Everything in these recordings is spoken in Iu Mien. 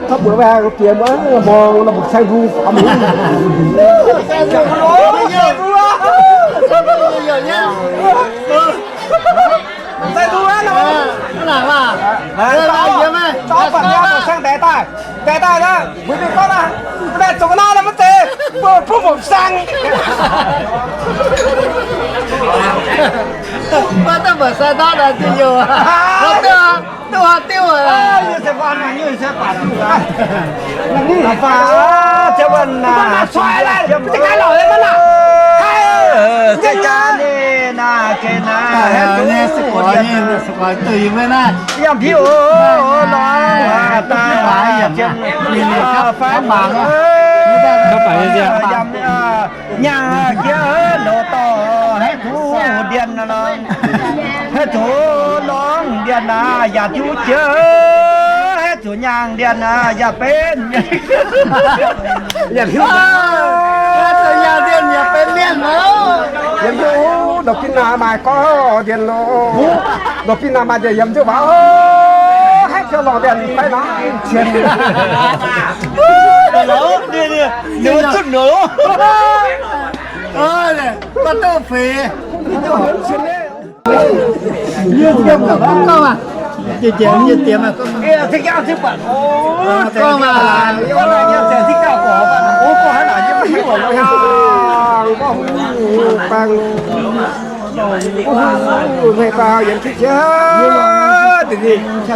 Tov mbuox maiv haih bieqc mbuo mong nor mbuo saeng-nduqc faaux mingh. Saeng-nduqc aqv nor. Dauh baac nyei mbuo saeng-nduqc daaih, daaih daaih aqv, mbuo mingh gorngv aqv, mbuo daaih zoux ga'naaiv nor maiv zeiz, mbuo bun mbuo saeng. Maiv dungx mbuoqc sai ndortv naaic diuh youh. Duqv, duqv, duqv. Yiem hiuv lorz daaih, yiem, yiem, yiem, yiem, nyaanh jiex ndoqc dorh haaix zuqc ndienh nor, haaix zuqc lorngx ndienh aqv, yaac diuv jiex, haaix zuqc nyaanh ndienh aqv, yaac benx. Yaac hiuv, haaix zuqc nyaanh ndienh yaac benx mienh nor. Yiem hiuv ndoqc ginv naaic maaih gorngv ndienh loh. Ndoqc ginv naaic maaih ndienh yiem nzuqc waac, haaix zuqc lorngx ndienh fai nor, cien. Liuz zuqv ndoqc. Gorngv aqv. Gorngv aqv.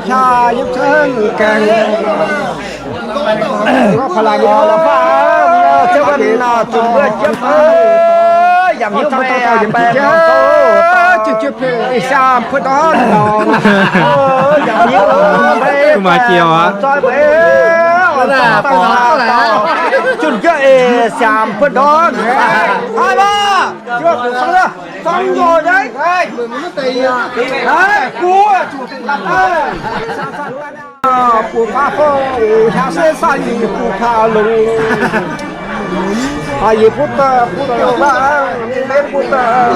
Hnangv nor yiem ceng gaengh, gorngv pa'laqc nyei la'faav, ziex wuonh zunc wuov jiepv, yaac hiuv mbuo dongh dauh yiem jiepv, jiepv, jiepv, siaam buov ndorn, yaac hiuv mbuo zoi mbuo, zunc jiepv, siaam buov ndorn, haaix maah, zorng nzoih nyei, haaix, buov, buov faav fong, hiaang se saah yie buov faav longx. Yie buov daaih, buov daaih, buov daaih, buov daaih.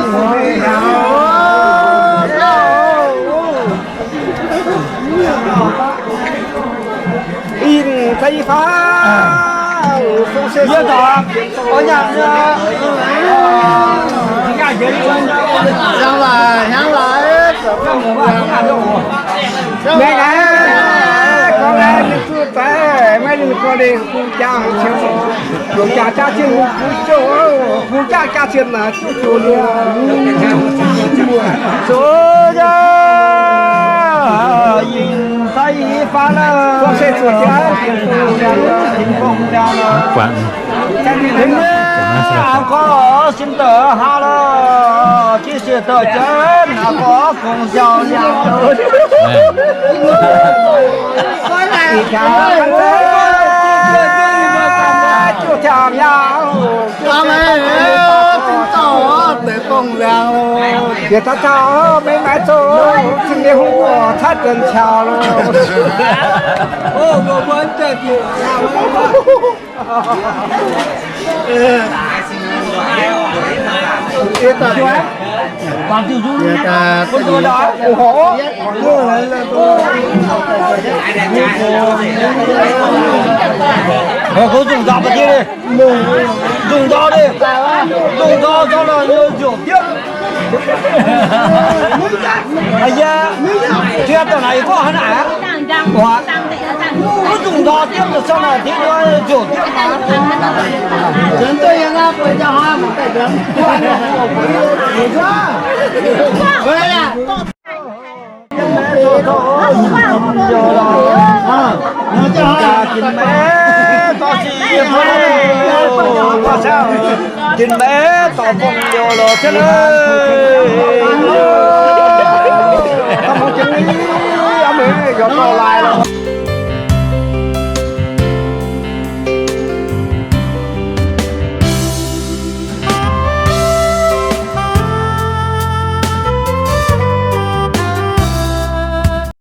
Ih, zai yi faang, fong se yie daaih, o nyaanh nyei. Hnyangx laaix, hnyangx laaix, mengh aqv, gorngv mengh zuqc zaaix, maiv ninh gorngv ninh bungx jaa qiemx, bungx jaa jaa qiemx, bungx jaa jaa qiemx naaic, zuqc zuqc liuz, zuqc yaac yinh zai yi faang naaic, se zuqc jaa, bungx jaa. Aa, gorngv sin deix haa lorh, jiv sieqv deix jienv, aa, gorngv fongc xiaaux liangx. Ih jaax, juqv jaax mi'aqv. Yietc dauh dauh maiv maaih zoux, cing nyei hungh oc, caqv deix caux loh. Nzung ndau deix, nzung ndau zorqv nor nzunc diemv. Yie, yie daaih naaic yie gorngv hnangv naaic aqv. Wuov nzung ndau diemv daaih zorqv naaic diemv nor nzunc diemv maah. Jin maiv dorh fong njoux loh jienv, aa, mv jien, yaac dorh laaix loh.